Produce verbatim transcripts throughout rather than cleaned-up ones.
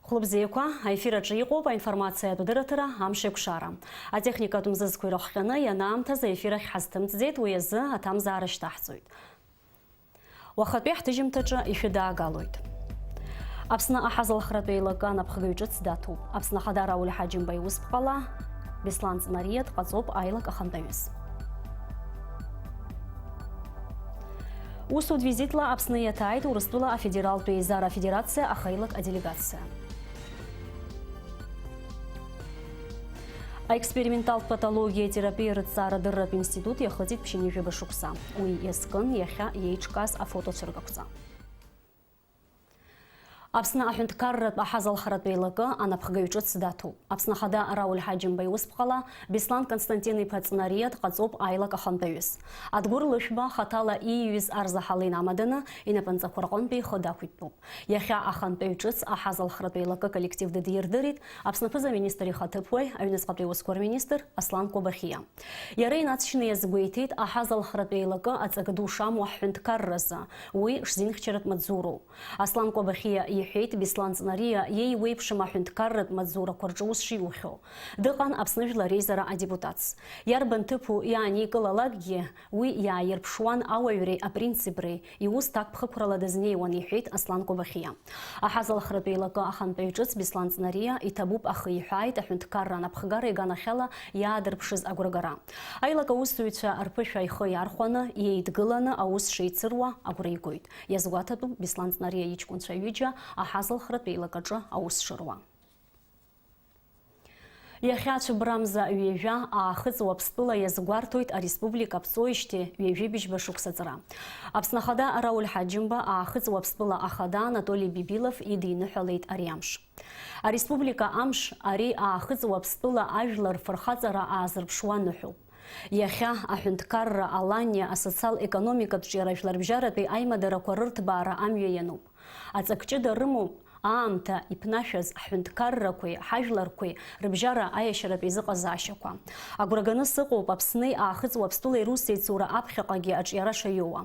Хәлыбзиақәа, аефир аҿы иҟоуп аинформациатә дырраҭара Амшеикәшара. Атехникатә мзызқәа ирыхҟьаны ианаамҭаз аефир ахь ҳазҭымҵӡеит, уи азы аҭамзаара шьҭаҳҵоит. Уахатәи ҳҭыжьымҭаҿы ишәыдаагалоит. Аԥсны аҳазалхратә еилакы анапхгаҩ ҿыц даҭоуп. Аԥсны Ахада Рауль Ҳаџьымба иусԥҟала Беслан Ҵнариа дҟаҵоуп аилак ахантәаҩыс. Усутә визитла Аԥсны иаҭааит Урыстәыла Афедералтә Еизара Афедерациа ахеилак аделегациа. Аексперименталтә патологиа терапиа рыҭҵаарадырратә институт иахыҵит ԥшьынҩажәаба шықәса. Уи иазкын иахьа иеиҿкааз афотоцәыргақәҵа. Аԥсны аҳәынҭқарратә аҳазалхратә еилакы анапхгаҩ ҿыц даҭоуп. Аԥсны Ахада Рауль Ҳаџьымба иусԥҟала Беслан Константин-иԥа Ҵнариа дҟаҵоуп аилак ахантәаҩыс. Адгәыр Лышәба хаҭала ииҩыз арзаҳал инамаданы инапынҵақәа рҟынтәи ихы дақәиҭтәуп. Иахьа ахантәаҩ ҿыц аҳазалхратә еилакы аколлектив дыдирдырит Аԥсны аԥыза-министр ихаҭыԥуаҩ, аҩныҵҟатәи аусқәа рминистр Аслан Кобахиа. Иара инаҵшьны иазгәеиҭеит аҳазалхратә еилакы аҵак ду шамоу ҳҳәынҭқарразы, уи шзинхьчаратә маҵзуроу. Аслан Кобахиа иҳәеит Беслан Ҵнариа иеиуеиԥшым аҳәынҭқарратә маҵзурақәа рҿы ус шиухьоу. Дыҟан Аԥсны Жәлар Реизара адепутатс. Иарбан ҭыԥу иааникылалакгьы, уи иааирԥшуан ауаҩреи апринципреи, иус ҭакԥхықәрала дазнеиуан, иҳәеит Аслан Кобахиа. Аҳазалхратә еилакы ахантәаҩ ҿыц Беслан Ҵнариа иҭабуп ахы иҳәааит аҳәынҭқарра анапхгара иганахьала иаадырԥшыз агәрагара. Аилак аусзуҩцәа рԥышәа ихы иархәаны, иеидгыланы аус шеицыруа агәра игоит. Иазгәаҭатәуп Беслан Ҵнариа иҷкәынцәа ҩыџьа аҳазалхратә еилакаҿы аус шыруа. Иахьа цәыббрамза ҩажәа Аахыҵ Уаԥстәыла иазгәарҭоит ареспублика ԥҵәоижьҭеи ҩажәи быжьба шықәса ҵра. Аԥсны Ахада Рауль Ҳаџьымба Аахыҵ Уаԥстәыла Ахада Анатоли Бибилов идиныҳәалеит ари амш. Ареспублика амш ари Аахыҵ Уаԥстәыла ажәлар рфырхаҵара аазырԥшуа ныҳәоуп. Иахьа аҳәынҭқарра, аланиа, асоциал-економикатә ҿиара жәларбжьаратәи аимадарақәа рырҭбаара амҩа иануп. Аҵак ҷыда рымоуп аамҭа иԥнашәаз ҳҳәынҭқаррақәеи ҳажәларқәеи рыбжьара аиашьаратә еизыҟазаашьақәа. Агәра ганы сыҟоуп Аԥсни Аахыҵ Уаԥстәылеи русеицура аԥхьаҟагьы аҿиара шаиоуа.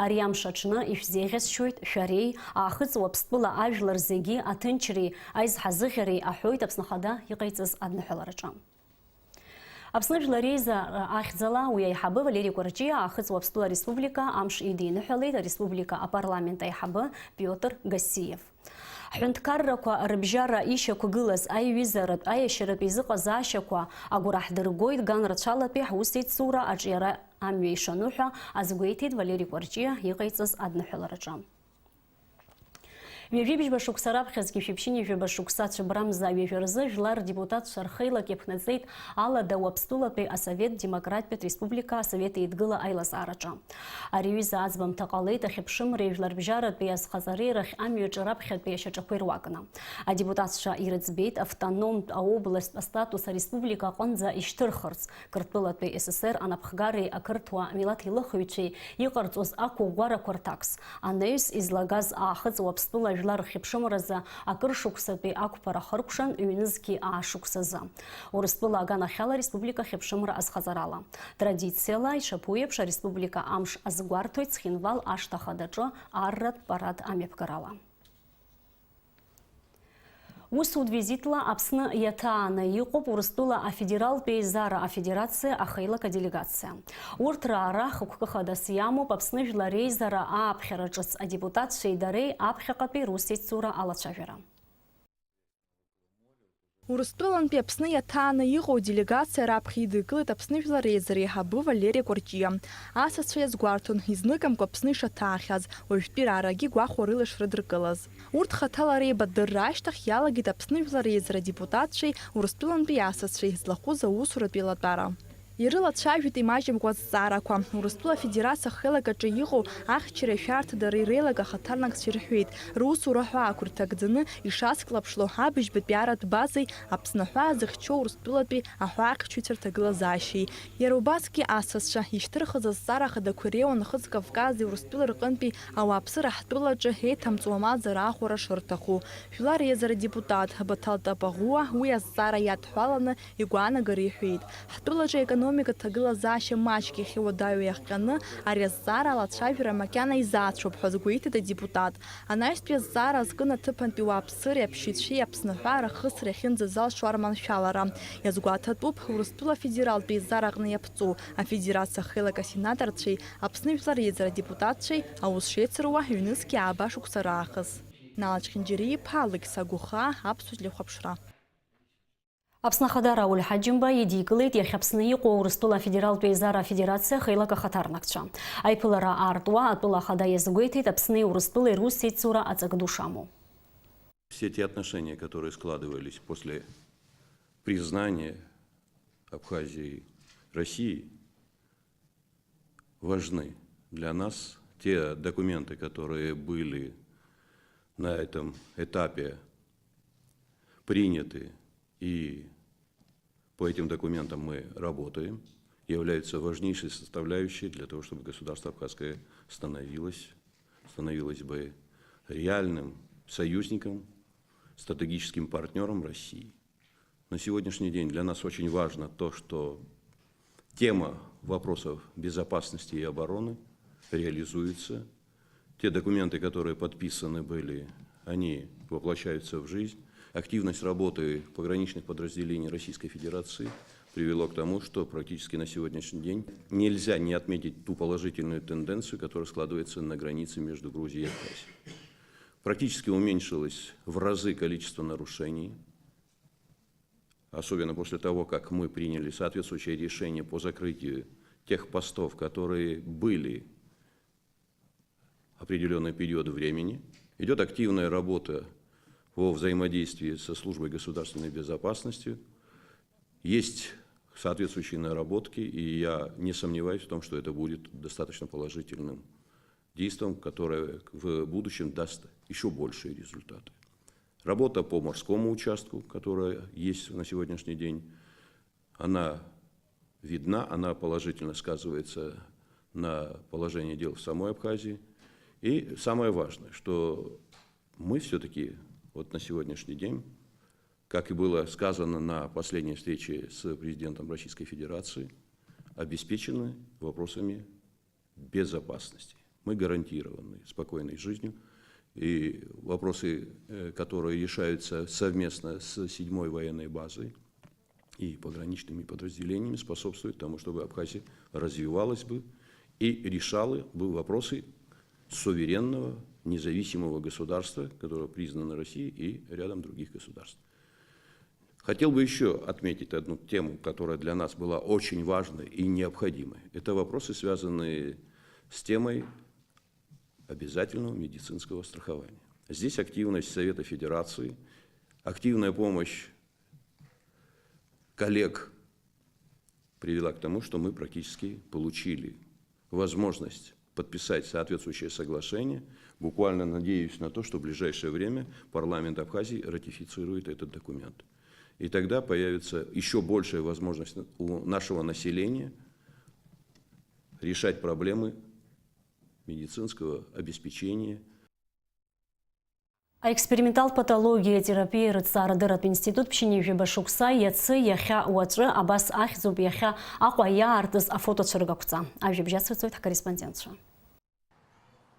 Ари амш аҽны ишәзеиӷьасшьоит шәареи Аахыҵ Уаԥстәыла ажәлар зегьы аҭынчреи аизҳазыӷьареи, аҳәоит Аԥсны Ахада иҟаиҵаз адныҳәалараҿы. Аԥсны Жәлар Реизара ахьӡала уи аиҳабы Валери Кәарҷиа Аахыҵ Уаԥстәыла Республика амш идиныҳәалеит ареспублика апарламент аиҳабы Пиотр Гассиев. Ҳҳәынҭқаррақәа рыбжьара ишьақәгылаз аиҩызаратә, аиашьаратә еизыҟазаашьақәа агәра ҳдыргоит, ган рацәалатәи ҳусеицура аҿиара амҩа ишану ҳәа азгәеиҭеит Валери Кәарҷиа иҟаиҵаз адныҳәалараҿы. Ҩажәи быжьба шықәса раԥхьа зқьи шәи ԥшьынҩажәи жәаба шықәса цәыббрамза ҩажәа рзы жәлар рдепутатцәа рхеилак иаԥнаҵеит Алада Уаԥстәылатәи асовет демократтәи республика асовет еидгыла аилазаараҿы. Ари аҩыза аӡбамҭа ҟалеит ахьыԥшымреи жәларбжьаратәи азхаҵареи рахь амҩаҿы раԥхьатәи ашьаҿақәеи руакны. Адепутатцәа ирыӡбеит автономтә аобласттә астатус ареспублика аҟынӡа ишьҭырхырц, Қырҭтәылатәи СССР анапхгареи ақырҭуа милаҭеилыхыҩцәеи иҟарҵоз ақәыӷәӷәарақәа рҭакс, анаҩс излагаз Аахыҵ Уаԥстәыла жәлар рхьыԥшымразы акыр шықәсатәи ақәԥара хыркәшан ҩнызқьи аа шықәсазы. Урыстәыла аганахьала ареспублика ахьыԥшымра азхаҵарала. Традициала ишаԥу еиԥш, ареспублика амш азгәарҭоит Цхинвал ашҭа хадаҿы арратә парад амҩаԥгарала. Усутә визитла Аԥсны иаҭааны иҟоуп Урыстәыла Афедералтә Еизара Афедерациа ахеилак аделегациа. Урҭ раара хықәкы хадас иамоуп Аԥсны Жәлар Реизара ааԥхьара ҿыц адепутатцәеи дареи аԥхьаҟатәи русеицура алацәажәара. Урыстәылантәи Аԥсны иаҭааны иҟоу делегациа раԥхьа идикылеит Аԥсны Жәлар Реизара аиҳабы Валери Кәарҷиа. Асасцәа иазгәарҭон, изныкымкәа Аԥсны ишаҭаахьаз, уажәтәи раарагьы гәахәарыла ишрыдыркылаз. Урҭ хаҭала реибадырра ашьҭахь иалагеит Аԥсны Жәлар Реизара адепутатцәеи Урыстәылантәи асасцәеи злахәыз аусуратә еилатәара. Ирылацәажәеит имаҷымкәа азҵаарақәа. Урыстәыла Афедерациа ахеилак аҿы иҟоу ахьчареи ашәарҭадареи реилак ахаҭарнакцәа ирҳәеит, русура ҳәаақәа рҭагӡаны ишацклаԥшло абыжьбатәи аратә базеи Аԥсны аҳәаа зыхьчо Урыстәылатәи аҳәаахьчаҩцәа рҭагылазаашьеи. Иара убасгьы асасцәа ишьҭырхыз азҵаара хадақәа иреиуан Нхыҵ Кавкази Урыстәылеи рҟынтәи ауааԥсыра ҳтәылаҿы еиҭамҵуа амаӡара аахәара шырҭаху. Жәлар Реизара адепутат Баҭал Тапаӷәуа уи азҵаара иадҳәаланы игәаанагара иҳәеит. Ҳтәылаҿы аекономика Аекономикатә ҭагылазаашьа маҷк иахьуадаҩу иахҟьаны ари азҵаара алацәажәара макьана изаацәоуп ҳәа азгәеиҭеит адепутат. Анаҩстәи азҵаара азкын аҭыԥантәи ауааԥсыреи аԥсшьацәеи Аԥсны аҳәаа рахысра иахьынӡазалшо арманшәалара. Иазгәаҭатәуп, Урыстәыла Афедералтә Еизараҟны иаԥҵоу Афедерациа Ахеилак асенаторцәеи Аԥсны Жәлар Реизара адепутатцәеи аус шеицыруа ҩнызқьи ааба шықәса раахыс. Нала Чхинџьариа-иԥа, Алықьса Гәыхаа, Аԥсуа телехәаԥшра. Аԥсны Ахада Рауль Ҳаџьымба идикылеит иахьа Аԥсны иҟоу Урыстәыла Афедералтә Еизара Афедерациа ахеилак ахаҭарнакцәа. Аиԥылара аартуа атәыла ахада иазгәеиҭеит Аԥсни Урыстәылеи рус еицура аҵак ду шамоу. Все те отношения, которые складывались после признания Абхазии Россией, важны для нас. Те документы, которые были на этом этапе приняты, и по этим документам мы работаем, являются важнейшей составляющей для того, чтобы государство абхазское становилось, становилось бы реальным союзником, стратегическим партнёром России. На сегодняшний день для нас очень важно то, что тема вопросов безопасности и обороны реализуется. Те документы, которые подписаны были, они воплощаются в жизнь. Активность работы пограничных подразделений Российской Федерации привело к тому, что практически на сегодняшний день нельзя не отметить ту положительную тенденцию, которая складывается на границе между Грузией и Абхазией. Практически уменьшилось в разы количество нарушений, особенно после того, как мы приняли соответствующее решение по закрытию тех постов, которые были определённый период времени. Идёт активная работа во взаимодействии со службой государственной безопасности. Есть соответствующие наработки, и я не сомневаюсь в том, что это будет достаточно положительным действием, которое в будущем даст ещё большие результаты. Работа по морскому участку, которая есть на сегодняшний день, она видна, она положительно сказывается на положении дел в самой Абхазии. И самое важное, что мы всё-таки вот на сегодняшний день, как и было сказано на последней встрече с президентом Российской Федерации, обеспечены вопросами безопасности. Мы гарантированы спокойной жизнью, и вопросы, э, которые решаются совместно с седьмой военной базой и пограничными подразделениями, способствуют тому, чтобы Абхазия развивалась бы и решала бы вопросы суверенного, независимого государства, которое признано Россией и рядом других государств. Хотел бы ещё отметить одну тему, которая для нас была очень важной и необходимой. Это вопросы, связанные с темой обязательного медицинского страхования. Здесь активность Совета Федерации, активная помощь коллег привела к тому, что мы практически получили возможность подписать соответствующее соглашение. Буквально надеюсь на то, что в ближайшее время парламент Абхазии ратифицирует этот документ. И тогда появится ещё большая возможность у нашего населения решать проблемы медицинского обеспечения. Аексперименталтә патологиа терапиа рыҭҵаарадырратә институт ԥшьынҩажәаба шықәса, иацы, иахьа, уаҵәы, абас ахьӡуп иахьа Аҟәа иаартыз афотоцәыргақәҵа. Ажәабжь ацырҵоит ҳкорреспондентцәа.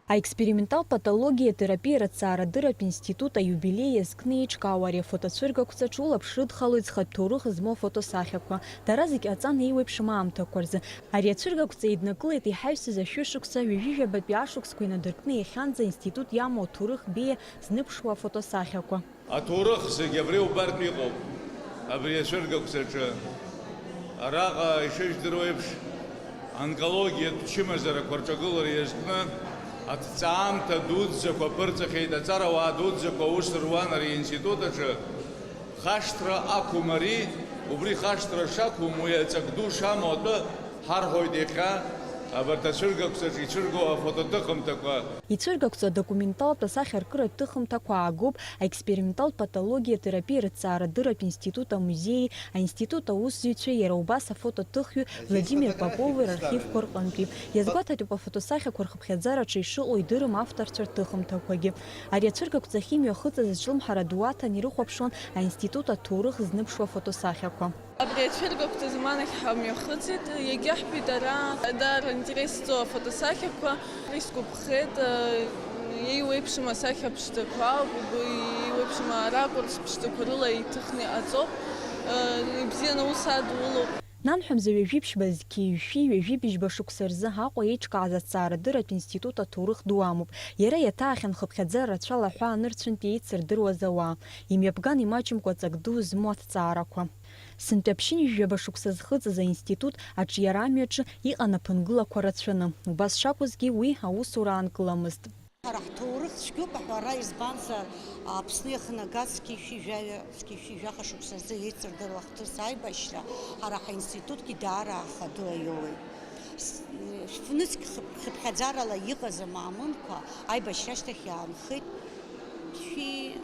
Аексперименталтә патологиа терапиа рыҭҵаарадырратә институт аиубилеи иазкны еиҿкаау ари афотоцәыргақәҵаҿы улаԥш рыдхалоит зхатә ҭоурых змоу афотосахьақәа. Дара зегь ҟаҵан еиуеиԥшым аамҭақәа рзы. Ари ацәыргақәҵа еиднакылеит иҳаҩсыз ашәышықәса, ҩажәижәабатәи ашықәсқәа инадыркны иахьанӡа аинститут иамоу аҭоурых беиа зныбшуа афотосахьақәа. Аҭоурых зегь абри убартә иҟоуп, абри ацәыргақәҵаҿы. Араҟа, ишыжәдыруа еиԥш, онкологиатә чымазарақәа рҿагылара иазкны аҭҵаамҭа дуӡӡақәа ԥырҵахьеит, аҵарауаа дуӡӡақәа аус руан ари аинститут аҿы. Хашҭра ақәым ари, убри хашҭра шақәым, уи аҵак ду шамоу атәы ҳарҳәоит иахьа абарҭ ацәыргақәҵаҿ ицәыргоу афотоҭыхымҭақәа. Ицәыргақәҵа адокументалтә асахьаркыратә ҭыхымҭақәа аагоуп аексперименталтә патологиа терапиа рыҭҵаарадырратә институт амузеии аинститут аусзуҩцәеи, иара убас афотоҭыхҩы Владимир Попови рархивқәа рҟынтәи. Иазгәаҭатәуп афотосахьақәа рхыԥхьаӡараҿы ишыҟоу идырым авторцәа рҭыхымҭақәагьы. Ари ацәыргақәҵахь имҩахыҵыз аҿлымҳара ду аҭан ирыхәаԥшуан аинститут аҭоурых зныԥшуа афотосахьақәа. Абри ацәыргақәҵа заманахь ҳамҩахыҵит, иагьаҳбеит ара, даара интерес зҵоу афотосахьақәа, исгәаԥхеит, еиуеиԥшым асахьа ԥшӡақәа ауп, игәы еиуеиԥшым аракурс ԥшӡақәа рыла иҭыхны иҟаҵоуп, ибзианы аус адулоуп. Нанҳәа мза ҩажәи ԥшьба зқьи жәшәи ҩажәи быжьба шықәса рзы Аҟәа еиҿкааз аҭҵаарадырратә институт аҭоурых ду амоуп. Иара иаҭаахьан хыԥхьаӡара рацәала аҳәаа анырцәынтә еицырдыруаз ауаа. Имҩаԥган имаҷымкәа ҵак ду змоу аҭҵаарақәа. Сынтәа ԥшьынҩажәаба шықәса зхыҵыз аинститут аҿиара амҩаҿы иҟан аԥынгылақәа рацәаны. Убас шакәызгьы, уи аусура аанкыламызт. Ҳара ҳҭоурых цәгьоуп аҳәара, избанзар, Аԥсны иахнагаз зқьи жәшәи жәаҩа, зқьи жәшәи жәаха шықәса рзы еицырдыруа ахҭыс аибашьра ҳара ҳаинститутгьы даара ахадоу аиоуеит. С-, ф-, нызқь хыԥ-, хыԥхьаӡарала иҟаз амаамынқәа аибашьра ашьҭахь иаанхеит шәи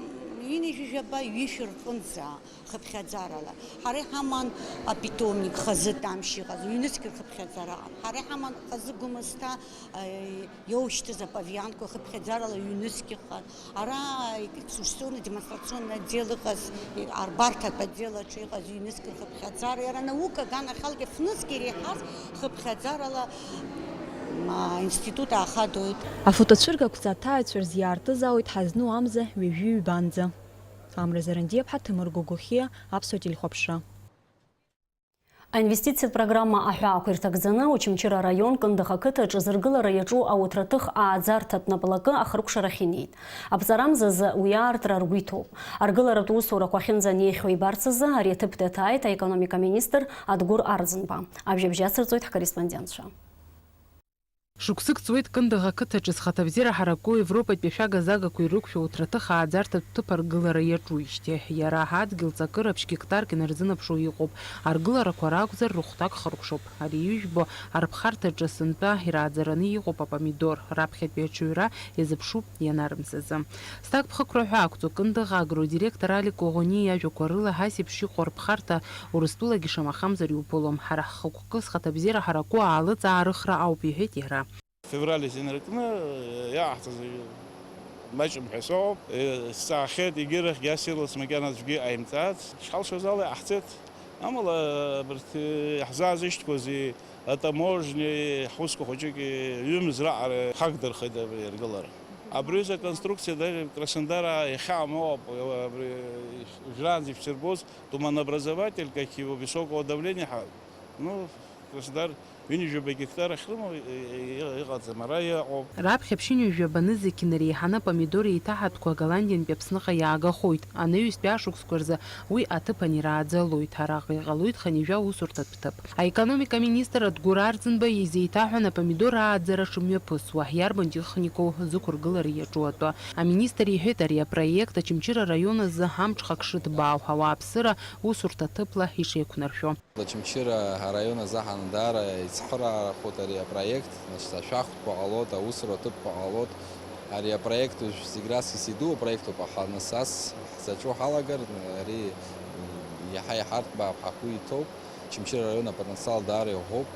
ҩынҩажәи жәаба ҩышә рҟынӡа. Хыԥхьаӡарала. Ҳара иҳаман апитомник хазы Тамшь иҟаз, ҩнызқь рхыԥхьаӡара. Ҳара иҳаман хазы Гәымсҭа, э, иоушьҭыз апавианқәа хыԥхьаӡарала ҩнызқь ыҟан. Ара экскурсионно демонстрационный отдел ыҟаз, арбарҭатә отдел аҿы иҟаз ҩнызқь рхыԥхьаӡара. Иара наука аганахьалгьы фнызқь иреиҳаз хыԥхьаӡарала, м, аинститут аахадоит. Афотоцәыргақәҵа аҭааҩцәа рзы иаартызаауеит ҳазну амза ҩажәи ҩбанӡа. Амра Зарандиаԥҳа, Ҭемыр Гогохиа, Аԥсуа телехәаԥшра. Аинвестициатә программа аҳәаақәа ирҭагӡаны Очамчыра араион Кындыӷ ақыҭаҿы зыргылара иаҿу ауҭраҭых ааӡарҭатә наплакы ахыркәшарахь инеит. Аԥҵарамзазы уи аартра ргәы иҭоуп. Аргыларатә усурақәа ахьынӡанеихьоу ибарц азы ари аҭыԥ даҭааит аекономика министр Адгәыр Арӡынба. Ажәабжь ацырҵоит ҳкорреспондентцәа. Шықәсык ҵуеит Кындыӷ ақыҭаҿы зхаҭабзиара ҳараку Европатәи ашәага-загақәа ирықәшәо ауҭраҭых ааӡарҭатә ҭыԥ аргылара иаҿуижьҭеи. Иара адгьыл ҵакыра ԥшь гектарк инарзынаԥшуа иҟоуп. Аргыларақәа ракәзар, рыхәҭак хыркәшоуп. Ари ижәбо арԥхарҭаҿы сынтәа ирааӡараны иҟоуп апомидор, раԥхьатәи аҽаҩра иазыԥшуп ианарымсазы. Зҭакԥхықәра ҳәа ақәҵоу Кындыӷ агродиректор Алик Коӷониа иажәақәа рыла, ас еиԥш иҟоу арԥхарҭа Урыстәылагьы шамахамзар иуԥылом. Ҳара ҳхықәкы зхаҭабзиара ҳараку аалыҵ-аарыхра ауп, иҳәеит иара. Февраль азин рыҟны иааҳҵаз маҷым ҳәа сыҟоуп. Сҵаахьеит, егьырахьгьы ас ирлас макьана аӡәгьы ҟаимҵаац. Ишҳалшоз ала иҟаҳҵеит. Амала абарҭ иаҳзаазышьҭқәази атаможнеи ҳусқәа хәыҷыки ҩымз раҟара ҳақәдырхеит абри аргылара. Абри аҩыза аконструкциа даара Краснодара иахьа амоуп, абри уажәраанӡа ишәсырбоз туманобразователь, как его, высокого давления, ҳа-, ну, Краснодар ҩынҩажәаба гектар ахьрымоу, и-, и-, и-, иҟаӡам, ара иҟоуп. Раԥхьа ԥшьынҩажәаба нызқь инареиҳаны апомидор еиҭаҳатәқәа Голландиантәи Аԥсныҟа иаагахоит. Анаҩстәи ашықәсқәа рзы уи аҭыԥ анирааӡалоит. Араҟа иҟалоит хынҩажәа усурҭатә ҭыԥ. Аекономика аминистр Адгәыр Арӡынба изеиҭаҳәан апомидор ааӡара шымҩаԥысуа, иарбан техникоу зықәыргылара иаҿу атәы. Аминистр иҳәеит, ари апроект Очамчыра араион азы амҽхак шыҭбаау, ауааԥсыра усурҭа ҭыԥла ишеиқәнаршәо. Очамчыра араион азыҳәан даара ицхыраарахоит ари апроект, значит, ашәахтәқәа ҟалоит, аусура ҭыԥқәа ҟалоит. Ари апроект уажә зегь раҵкыс иду апроектуп, аха нас ас ҳзаҿу ҳалагар, ари иаҳа-иаҳа арҭбаап, ҳагәы иҭоуп. Очамчыра араион апотенциал даара иӷәӷәоуп,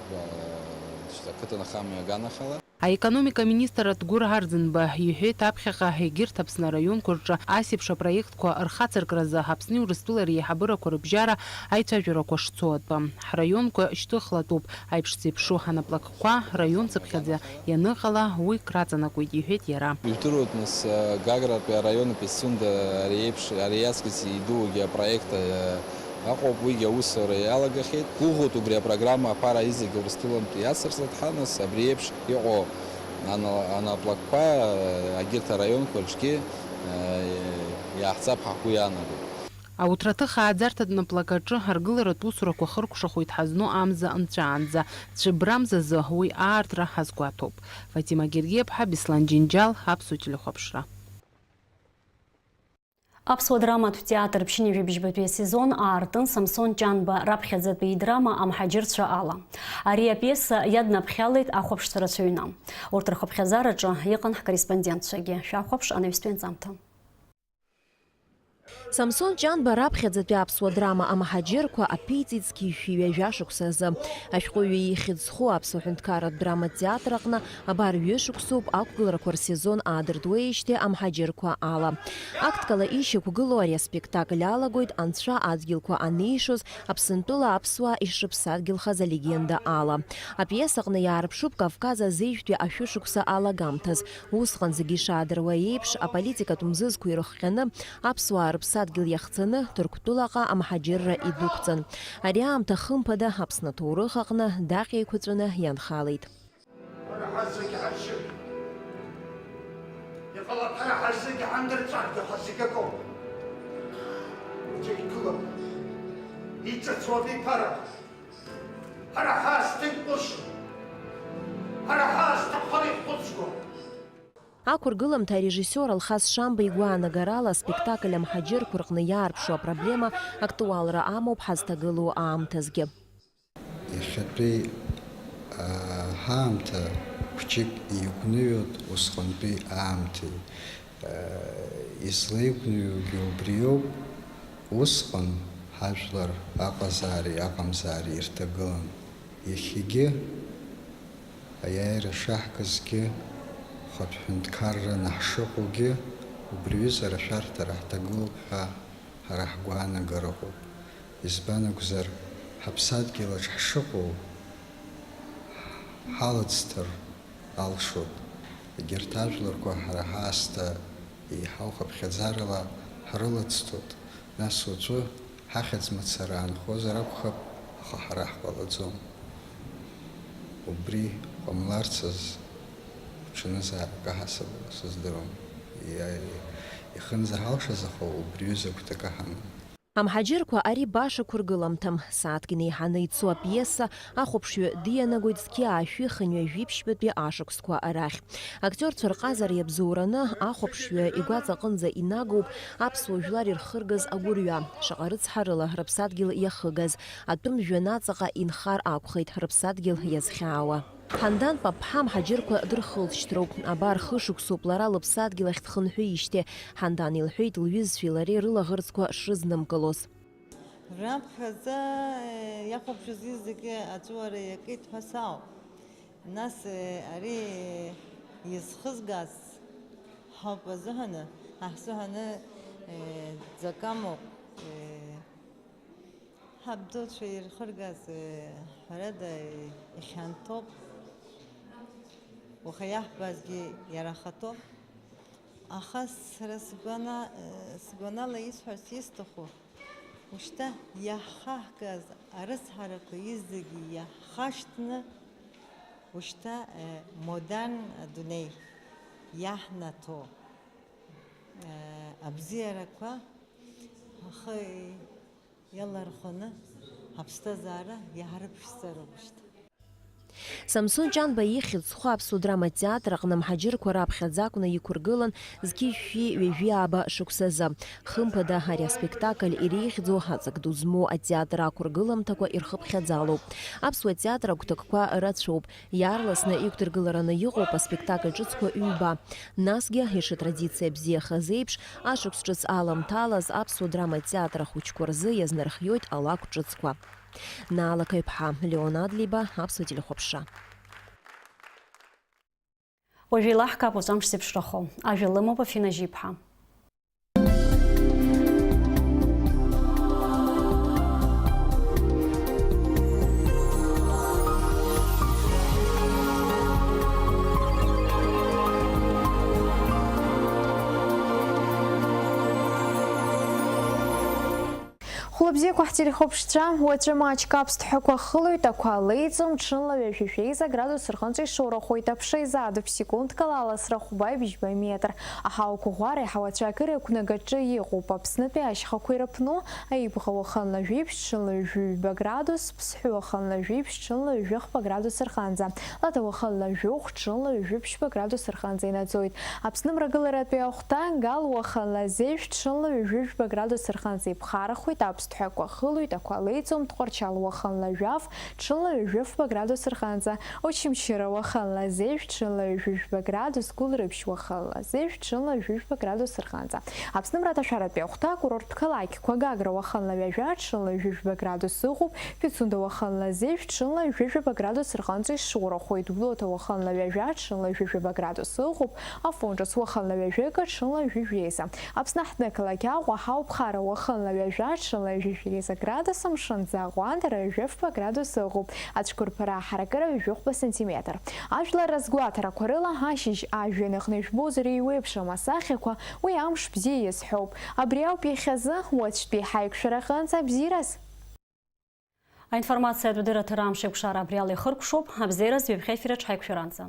значит, ақыҭанхамҩа аганахьала. Аекономика аминистр Адгәыр Арӡынба иҳәеит, аԥхьаҟа егьырҭ Аԥсны араионқәа рҿы ас еиԥш апроектқәа рхацыркразы Аԥсни Урыстәылеи реиҳабырақәа рыбжьара аицәажәарақәа шцо атәы. Ҳраионқәа шьҭыхлатәуп, аиԥш зеиԥшу анаплакқәа раионцыԥхьаӡа ианыҟала, уи краҵанакуеит, иҳәеит иара. Ижәдыруеит, нас, Гагратәи араионтәи Сунда ари еиԥш, ари иаҵкыс идуугьы апроект, э, Аҟоуп, уигьы аусура иалагахьеит. Ҳгәыӷуеит убри апрограмма аԥара аҩызагьы Урыстәылантәи иацырҵа дҳанас, абри еиԥш иҟоу ана-, анаплакқәа, э, агьырҭ араионқәа рҿгьы, э, иааҳҵап ҳәа ҳгәы иаанагоит. Ауҭраҭых ааӡарҭатә наплакаҿы аргыларатә усурақәа хыркәшахоит ҳазну амза нҵәаанӡа, цәыббрамзазы уи аартра ҳазгәаҭоуп. Фатима Гергиаԥҳа, Беслан Џьынџьал, Аԥсуа телехәаԥшра. Аԥсуа драматә театр ԥшьынҩажәи быжьбатәи асезон аартын Самсон Ҷанба раԥхьаӡатәи идрама Амҳаџьырцәа ала. Ари апиеса иаднаԥхьалеит ахәаԥшцәа рацәаҩны. Урҭ рхыԥхьаӡараҿы иҟан ҳкорреспондентцәагьы. Шәахәаԥш анаҩстәи анҵамҭа. Самсон Ҷанба раԥхьаӡатәи аԥсуа драма Амҳаџьырқәа аԥиҵеит зқьи жәшәи ҩажәа шықәса азы. Ашәҟәыҩҩы ихьӡ зху аԥсуа ҳәынҭқарратә драматеатр аҟны абар ҩышықәсоуп ақәгыларақәа рсезон аадыртуеижьҭеи Амҳаџьырқәа ала. Акткала ишьақәгылоу ари аспектакль алагоит Анцәа адгьылқәа анишоз, Аԥсынтәыла аԥсуаа ишрыԥсадгьылхаз алегенда ала. Апиесаҟны иаарԥшуп Кавказ азеижәтәи ашәышықәса алагамҭаз. Усҟан зегьы ишаадыруа еиԥш, аполитикатә мзызқәа ирыхҟьаны, аԥсуаа рыԥсадгьыл иахцаны, Ҭырқәтәылаҟа амҳаџьырра идәықәҵан. Ари аамҭа, хымԥада, Аԥсны аҭоурых аҟны даҟьа еиқәаҵәаны ианхалеит. Ҳара ҳазегь ҳашьып. Иҟалап, ҳара ҳазегь ҳандырҵәаргьы ҳазегь акоуп. Зегь гылап. Иҿыцу абиԥара. Ҳара ҳаасҭа иҟәышуп. Ҳара ҳаасҭа хара ихәыцуа. Ақәыргыламҭа арежиссиор Алхас Шамба игәаанагарала аспектакль амҳаџьырқәа рҟны иаарԥшу апроблема актуалра амоуп ҳазҭагылоу аамҭазгьы. Иахьатәи, аа, ҳаамҭа хәҷык игәныҩуеит усҟантәи аамҭеи. Излеигәныҩуагьы убриоуп, усҟан ҳажәлар аҟазаареи аҟамзаареи ирҭагылан. Иахьагьы аиааира шаҳкызгьы, хатә ҳәынҭқарраны ҳшыҟоугьы, убри аҩыза арашәарҭара ҳҭагылоуп ҳәа ҳара ҳгәаанагара ыҟоуп. Избан акәзар, ҳаԥсадгьылаҿ ҳшыҟоу ҳалыӡҭар алшоит. Егьырҭ ажәларқәа ҳара ҳаасҭа еиҳау хыԥхьаӡарала ҳрылыӡҭоит, нас уаҵәы ҳахьӡ мацара аанхозар акәхап, аха ҳара ҳҟалаӡом. Убри ҟамларц азы ҽанызаара акы ҳасабала сыздыруам. Иа-, ихынӡаҳалшаз, аха убри ҩыза агәҭакы ҳамам. Амҳаџьырқәа ари баша қәыргыламҭам. Сааҭк инеиҳаны ицо апиеса ахәаԥшҩы дианагоит зқьи аашәи хынҩажәи ԥшьбатәи ашықәсқәа арахь. Актиорцәа рҟазара иабзоураны ахәаԥшҩы игәаҵаҟынӡа инагоуп аԥсуа жәлар ирхыргаз агәырҩа, шаҟа рыцҳарыла рыԥсадгьыл иахыгаз, атәым жәҩан аҵаҟа инхар акәхеит рыԥсадгьыл иазхьаауа. Ҳандан Паԥҳа амҳаџьырқәа дырхылҵшьҭроуп. Абар, хышықәсоуп лара лыԥсадгьыл ахь дхынҳәыижьҭеи. Ҳандан илҳәеит, лҩызцәеи лареи рылаӷырӡқәа шрызнымкылоз. Раԥхьаӡа, э, иахәаԥшуаз зегьы аҵәуара иакит ҳәа сауп. Нас, э, ари, э, изхызгаз ҳауп азыҳәаны, ҳа ҳзыҳәаны, э, ӡакамоуп, э, Ҳабдуцәа ирхыргаз, ҳәарада, ихьанҭоуп. Уаха иаҳбазгьы иара ахатәоуп. Аха сара сгәана-, сгәанала исҳәарц исҭаху, ушьҭа иаҳхаҳгаз арыцҳарақәа изегьы иаҳхашҭны, ушьҭа, модерн адунеи иаҳнаҭо, абзиарақәа ҳхы иалархәаны ҳаԥсҭазаара иаҳрыԥшӡароуп шьҭа. Самсон Ҷанба ихьӡ зху аԥсуа драматеатр аҟны амҳаџьырқәа раԥхьаӡа акәны иқәыргылан зқьи жәшәи ҩажәи ааба шықәсазы. Хымԥада, ари аспектакль иреиӷьӡоу аҵак ду змоу атеатр ақәыргыламҭақәа ирхыԥхьаӡалоуп. Аԥсуа театр агәҭакқәа рацәоуп. Иаарласны иқәдыргылараны иҟоуп аспектакль ҿыцқәа ҩба. Насгьы, ишытрадициа бзиахаз еиԥш, ашықәс ҿыц аламҭалаз аԥсуа драматеатр ахәыҷқәа рзы иазнархиоит алакә ҿыцқәа. Наала Қаҩԥҳа, Леон Адлеиба, Аԥсуа телехәаԥшра. Уажә еилаҳкаап уаҵәы амш зеиԥшрахо. Ажәа лымоуп Афина Жьиԥҳа. Хәлыбзиақәа ҳтелехәаԥшцәа, уаҵәы маҷк аԥсҭҳәақәа хылоит, ақәа леиӡом, ҽынла ҩажәи жәеиза градус рҟынӡа ишоурахоит аԥшеизаатә, ԥсекундкала аласра хәба-ибжьба метр. Аҳауа қәыӷәӷәара иаҳауа ацәакыра иақәнагаҿы иҟоуп Аԥснытәи ашьхақәа ирыԥну, Аибӷа уахынла жәиԥшь, ҽынла ҩажәи ҩба градус, Ԥсҳәы уахынла жәиԥшь, ҽынла ҩажәи хԥа градус рҟынӡа, Лада уахынла жәохә, ҽынла ҩажәи ԥшьба градус рҟынӡа инаӡоит. Аԥсны мрагыларатәи ахәҭа Гал уахынла зежә, ҽынла ҩажәи жәба градус рҟынӡа иԥхарахоит, Аԥс Ҳәа кәахылоит, ақәа леиҵом, Тҟәарчал уахынла жәаф, ҽынла ҩажәи фба градус рҟынӡа, Очамчыра уахынла зежә, ҽынла ҩажәи жәба градус, Гәылрыԥшь уахынла зежә, ҽынла ҩажәи жәба градус рҟынӡа. Аԥсны мраҭашәаратәи ахәҭа акурорттә қалақьқәа: Гагра уахынла ҩажәа, ҽынла ҩажәи жәба градус ыҟоуп, Пицунда уахынла зежә, ҽынла ҩажәи жәаба градус рҟынӡа ишшоурахоит, Гәдоуҭа уахынла ҩажәа, ҽынла ҩажәи жәаба градус ыҟоуп, Афон ҿыц уахынла ҩажәи акы, ҽынла ҩажәи жәеиза. Аԥсны аҳҭнықалақь Аҟәа, Аҳауԥхара уахынла ҩажәа, ҽынла ҩажәи жәеиза градус, Амшынӡы аҟәандара ҩажәи фба градус ыҟоуп, ацәқәырԥара аҳаракыра ҩажәи хәба сантиметр. Ажәлар разгәаҭарақәа рыла, ашьыжь ажәҩан аҟны ижәбозар еиуеиԥшым асахьақәа, уи амш бзиа иазҳәоуп. Абри ауп иахьазы, уаҵәтәи ҳаиқәшәара аҟынӡа, бзиараз! Аинформациатә дырраҭара амш еиқәшара абри ала ихыркәшоуп, абзиараз, ҩаԥхьа ефир аҿы ҳаиқәшәаранӡа.